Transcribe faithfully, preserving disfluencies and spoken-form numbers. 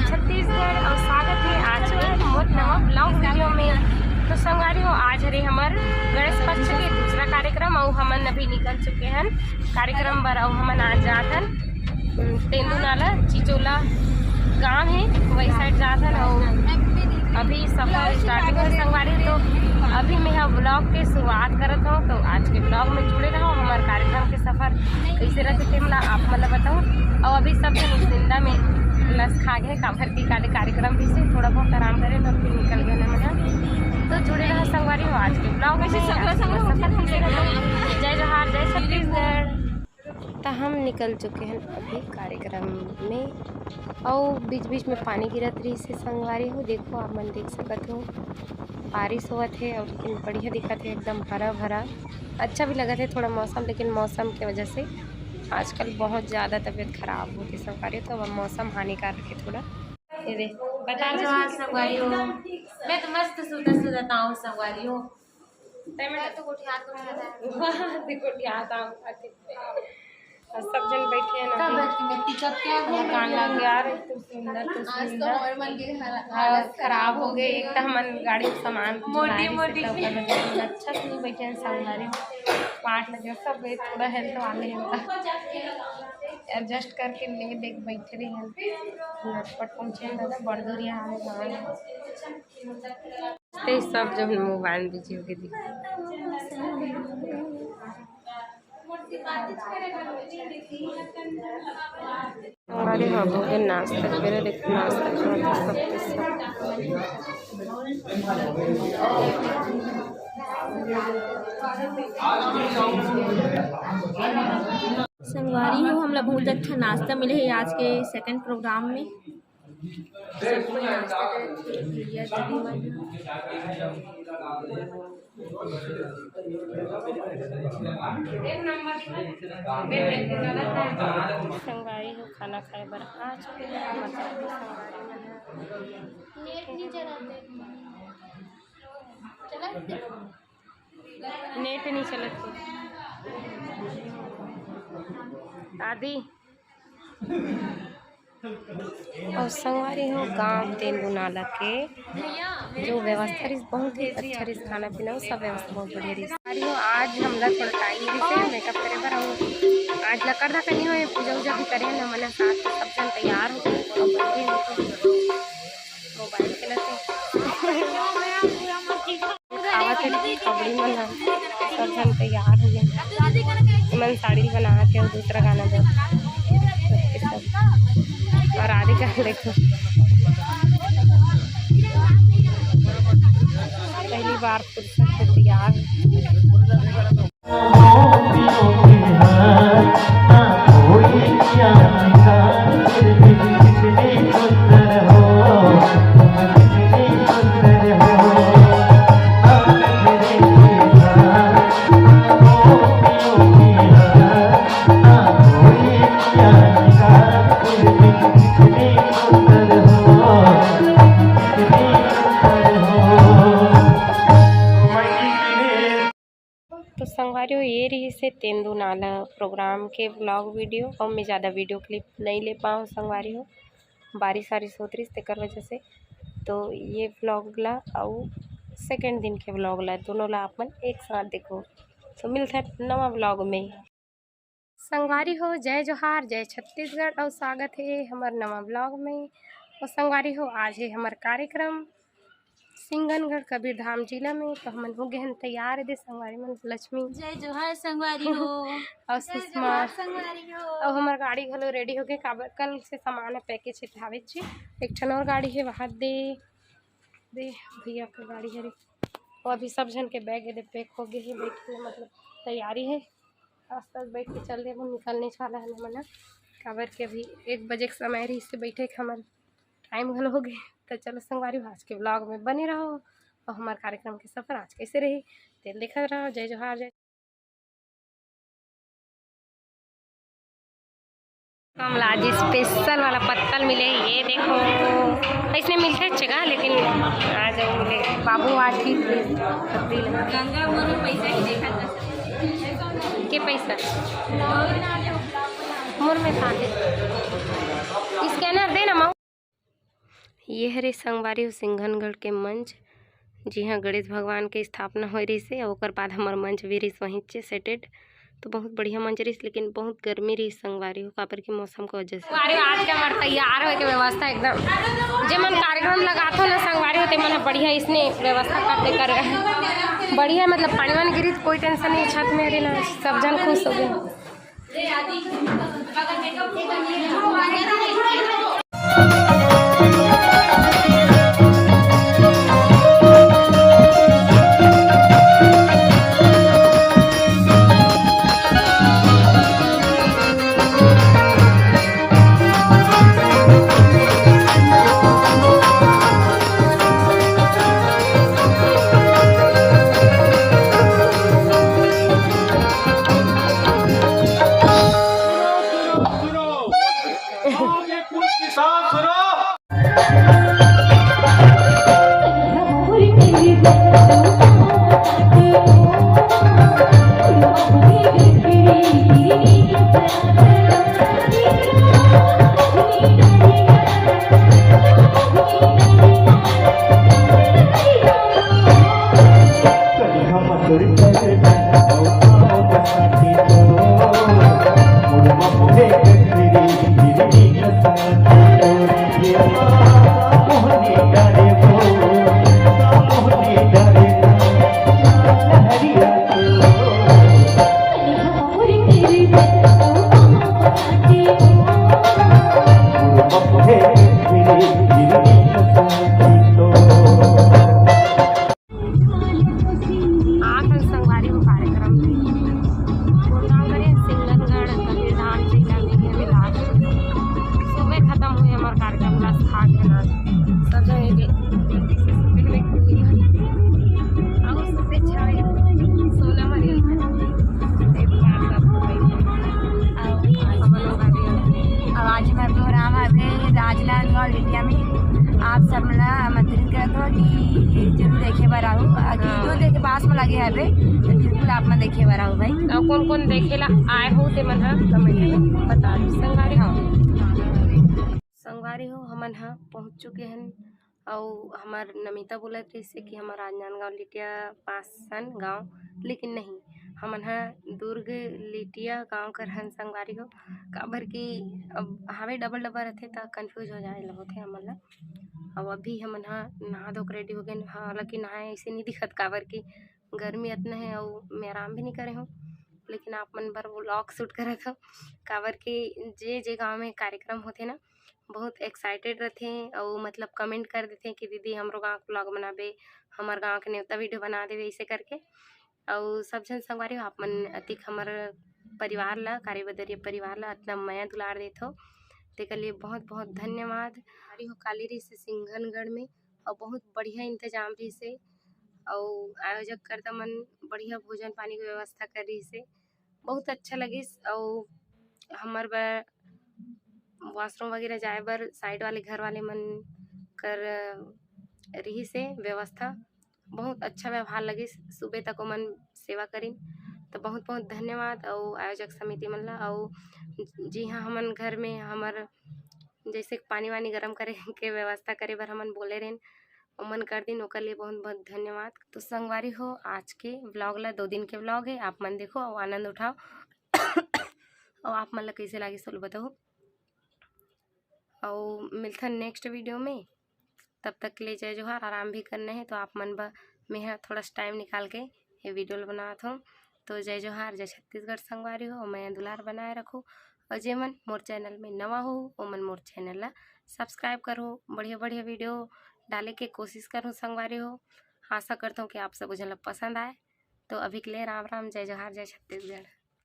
छत्तीसगढ़ अउ स्वागत हे आज के मोर नवा vlog video में। तो संगवारी हो, आज हरे हमर गणेश पक्ष के दूसरा कार्यक्रम अउ हमन अभी निकल चुके हन कार्यक्रम बर अउ हमन आज जात हन, उम, तेंदूनाला चिचोला गांव हे, वही side जात हन अउ अभी सफर starting हे संगवारी। तो अभी मैं ह vlog के शुरुआत करत हूँ, तो आज के vlog में जुड़े रहो। हमर कार्यक्रम के सफर कैसे रहते तेमला आप मन ल बताऊँ। अउ अभी सब झन उसिंदा में लस खा गए, काबर की काले कार्यक्रम भी से थोड़ा बहुत आराम करे, तो फिर निकल गए हमन। तो जुड़े रहो संगवारी हो आज के vlog में। जय जोहार, जय छत्तीसगढ़। त हम निकल चुके हैं अभी कार्यक्रम में, अउ बीच बीच में पानी गिरत रहिस हे संगवारी हो। देखो, आप मन देख सकत हो, बारिश होवत हे अउ लेकिन बढ़िया दिखत हे, एकदम हरा भरा। अच्छा भी लगत हे थोड़ा मौसम, लेकिन मौसम के वजह से आजकल बहुत ज़्यादा तबीयत खराब होत हे संगवारी हो, तो अब मौसम हानिकारक हे थोड़ा। ये दे, बता जय जोहार संगवारी हो। मैं तो मस्त सुंदर सुंदर ताऊं संगवारी हो। तै मैं तो गोठियात गोठियात आया। वाह, देखो, गोठियात आऊं, अति। अउ सब झन बैठे हैं ना। सब बैठ के मैं पिकअप क्या हमर कान लग गया, अरे तू सुंदर, तू आज तो सुंदर। हमर मन के हाल-, हाँ, हालत खराब हो गए। एक तो हमन गाड़ी में सामान मोटी, चुराए मोटी। से तो ओकर वजह से अच्छा से नहीं बैठे हैं, संगवारी। पाठ लगे, सब एक थोड़ा health वाले हैं, adjust करके ले दे के बैठे रहे हैं। झटपट पहुँचे हैं दादा, बड़ दूरिया है, गाँव है। ते सब जो है mobile में busy होके दिख। हमारे बाबू के नाश्ता करे, लेकिन नाश्ता खाते सब के सब। संगवारी हो, हमला बहुत अच्छा नाश्ता मिले हे आज के second program में। सबको नाश्ता करे थे, भैया दीदी मन। संगवारी हो, खाना खाए बर आ चुके हैं, मतलब कि संगवारी मन ह। नेट नहीं चलत हे। चलत हे? नेट नहीं चलत हे। आदि। अउ संगवारी हो, गांव तेंदूनाला के जो व्यवस्था रहिस, बहुत ही अच्छा रहिस, खाना पीना, वो सब व्यवस्था बहुत बढ़िया रहिस। संगवारी हो, आज हमला थोड़ा time रहिस हे makeup करे बर, अउ आज लकड़धा कनी होए, पूजा उजा भी करे हन, हमन साथ सब झन तैयार हो गए, अउ बैठे हैं, mobile खेलत हे। आवत हे खबड़ी मन ह, सब झन तैयार हो गए। मन साड़ी बनात हे अउ दूसरा गाना बर। अउ राधिका देखो, पहली बार फुर्सत से तैयार। तो संगवारी हो, ये रहिस हे तेंदूनाला program के vlog video। अउ मैं ज़्यादा video clip नहीं ले पाऊँ संगवारी हो, बारिश वारिश होत रहिस तेकर वजह से। तो ये vlog ला अउ second दिन के vlog ला, दोनों ला आप मन एक साथ देखो। तो मिलत हे नवा vlog में। संगवारी हो, जय जोहार, जय छत्तीसगढ़, अउ स्वागत हे हमर नवा vlog में। अउ संगवारी हो, आज हे हमर कार्यक्रम सिंगनगढ़ कबीरधाम जिला में, तो हमन हो गए हन तैयार। दे संगवारी मन, लक्ष्मी। जय जोहार संगवारी हो। अउ जय सुषमा। जोहार संगवारी हो। अउ हमर गाड़ी घलो ready हो गए, काबर कल से सामान ह package हे ठावे ची। एक ठन और गाड़ी हे वहाँ दे, दे भैया के गाड़ी हरे। अउ अभी सब झन के bag एदे pack हो गए हे, बैठे मतलब तैयारी हे। आसपास बैठ के चल देबो, निकलने वाला है हमन ह, काबर के अभी एक बजे के समय रहिस हे बैठे के, हमर time घलो हो गए। तो चलो संगवारी हो, आज के vlog में बने रहो अउ हमर कार्यक्रम के सफर आज कैसे रही, तेल देखत रहो। जय जोहार, जय। हमला आज special वाला पत्तल मिले, ये देखो, ऐसने मिलथे जगह, लेकिन आज वो मिले, बाबू आज ही खरीदी लगा। गंगा मोर में पैसा ही देखा था। के पैसा? मोर में कहाँ दे? Scanner दे ना, माँ। ये हरे संगवारी हो सिंघनगढ़ के मंच, जिहाँ गणेश भगवान के स्थापना होए रहिस हे, अउ ओकर बाद हमर मंच भी रहिस वहीं चे सेटेड। तो बहुत बढ़िया मंच रहिस, लेकिन बहुत गर्मी रहिस संगवारी हो, काबर के मौसम के वजह से। संगवारी हो, आज के हमर तैयार होए के व्यवस्था एकदम, जे मन कार्यक्रम लगाथो ना संगवारी हो, ते मन ह बढ़िया इसने व्यवस्था करते कर बढ़िया, मतलब पानी वानी गिरी तो कोई टेंशन नहीं, छत में रही ना, सब जन खुश हो गए। आखिर संगवारी हो कार्यक्रम में गुड़गांव करे सिंघनगढ़ कबीरधाम जिला में ये अभी लास्ट सुबह खत्म हुई हमार कार्यक्रम, बस खा के ना सब जने के पिकनिक पूरी भर। और सबसे अच्छा है सोना मरी। अब आज हमारे प्रोग्राम है राजनांदगांव लिटिया में। आप सब ला आमंत्रित करत हो कि जरूर देखे बर आऊ। अभी हाँ। जो देखे पास में लगे हवे, तो बिल्कुल आप मन देखे बर आऊ भाई। अउ कोन कोन देखे ला आए हो, ते मन ह कमेंट में बता दो संगवारी। हाँ। संगवारी हो, हमन ह पहुँच चुके हन, अउ हमर नमिता बोलत रहिस हे कि हमर राजनांदगांव लिटिया पास हन गांव, लेकिन नहीं, हमन ह दुर्ग लिटिया गांव कर हन संगवारी हो, काबर कि अब हावे डबल डबल रथे त कंफ्यूज हो जाए ल होथे हमन ला। अउ अभी हमन ह नहा धो के रेडी हो गेन, हालांकि नहाए ऐसे नहीं दिखत, काबर कि गर्मी अतना है अउ मैं आराम भी नहीं करे हूँ, लेकिन आप मन बर व्लॉग शूट करत हूँ, काबर कि जे जे गांव में कार्यक्रम होथे ना, बहुत एक्साइटेड रथे अउ मतलब कमेंट कर देथे कि दीदी हमरो गांव के व्लॉग बनाबे, हमर गांव के नेवता वीडियो बना देबे, ऐसे करके। अउ सब झन संगवारी हो, आप मन अतिक हमर परिवार ला, कार्यबदरिया परिवार ला अतना मया दुलार देथो, तेकर लिए बहुत बहुत धन्यवाद। संगवारी हो, काली रहिस हे सिंघनगढ़ में अउ बहुत बढ़िया इंतजाम रहिस हे, अउ आयोजक कर्ता मन बढ़िया भोजन पानी के व्यवस्था कर रहिस हे, बहुत अच्छा लगिस। अउ हमर बर वॉशरूम वगैरह जाए बर साइड वाले घर वाले मन कर रहिस हे व्यवस्था, बहुत अच्छा व्यवहार लगिस। सुबह तक ओमन सेवा करिन, तो बहुत बहुत धन्यवाद अउ आयोजक समिति मन ला। अउ जी हाँ, हमन घर में हमर जैसे पानी वानी गरम करे के व्यवस्था करे बर हमन बोले रहेन, ओमन कर दिन, ओकर लिए बहुत बहुत धन्यवाद। तो संगवारी हो, आज के व्लॉग ला, दो दिन के व्लॉग है, आप मन देखो अउ आनंद उठाओ। अउ आप मन ला कैसे लागिस ओला बताओ, अउ मिलथन नेक्स्ट वीडियो में। तब तक के लिए जय जोहार। आराम भी करना है, तो आप मन बर मैं ह थोड़ा सा टाइम निकाल के ये वीडियो ला बनात हूँ। तो जय जोहार, जय छत्तीसगढ़ संगवारी हो, मया दुलार बनाए रखो। और जे मन मोर चैनल में नवा हो, ओमन मोर चैनल ला सब्सक्राइब करो, बढ़िया बढ़िया वीडियो डाले के कोशिश करूँ संगवारी हो। आशा करता हूँ कि आप सब झन ला पसंद आए। तो अभी के लिए राम राम, जय जोहार, जय छत्तीसगढ़।